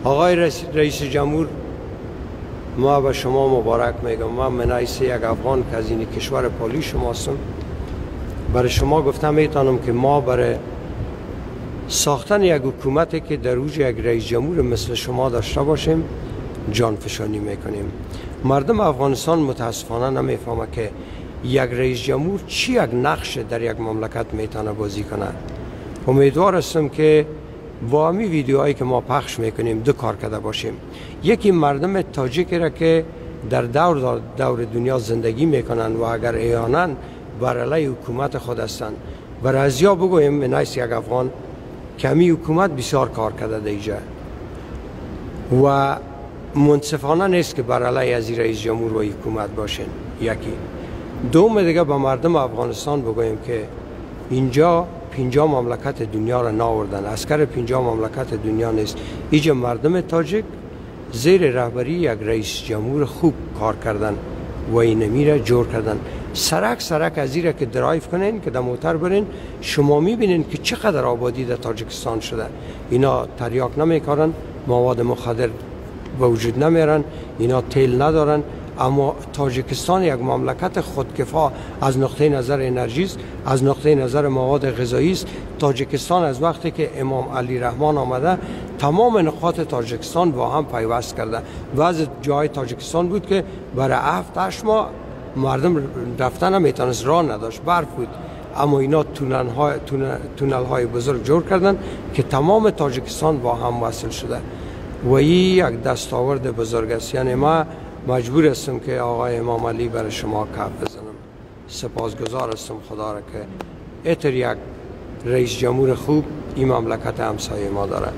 آقای رئیس جمهور، ما به شما مبارک میگم. من منحیث یک افغان که از این کشور پالی شما هستم، برای شما گفتم میتونم که ما برای ساختن یک حکومتی که در اوج یک رئیس جمهور مثل شما داشته باشیم جانفشانی میکنیم. مردم افغانستان متاسفانه نمیفهمه که یک رئیس جمهور چی یک نقش در یک مملکت میتونه بازی کنه. امیدوار هستم که با همی ویدیوهایی که ما پخش میکنیم دو کار کرده باشیم. یکی مردم تاجیک را که در دور دور دنیا زندگی میکنن و اگر ایانن بر علیه حکومت خود هستند، بر ازیا بگویم منحیث یک افغان که همی حکومت بسیار کار کرده دیجا و منصفانه نیست که بر علیه از رئیس جمهور و حکومت باشین. یکی دوم دیگه به مردم افغانستان بگویم که اینجا 50 مملکت دنیا را ناوردن، عسکر 50 مملکت دنیا نیست. اینجا مردم تاجیک زیر رهبری یک رئیس جمهور خوب کار کردن و اینمی را جور کردن. سرک سرک از را که درایو کنین، که در موتر برین، شما میبینین که چقدر آبادی در تاجیکستان شده. اینا تریاک نمیکارن، مواد مخدر به وجود نمیارن، اینا تیل ندارن، اما تاجیکستان یک مملکت خودکفا از نقطه نظر انرژی است، از نقطه نظر مواد غذایی است. تاجیکستان از وقتی که امام علی رحمان آمده تمام نقاط تاجیکستان با هم پیوست کرده. بعض جای تاجیکستان بود که برای 7-8 ماه مردم رفتن هم میتونست، راه نداشت، برف بود، اما اینا تونل های بزرگ جور کردن که تمام تاجیکستان با هم وصل شده و این یک دستاورد بزرگ است. یعنی ما مجبور هستم که آقای امام علی برای شما کف بزنم. سپاسگزار هستم خدا را که اتر یک رئیس جمهور خوب این مملکت همسایه ما داره.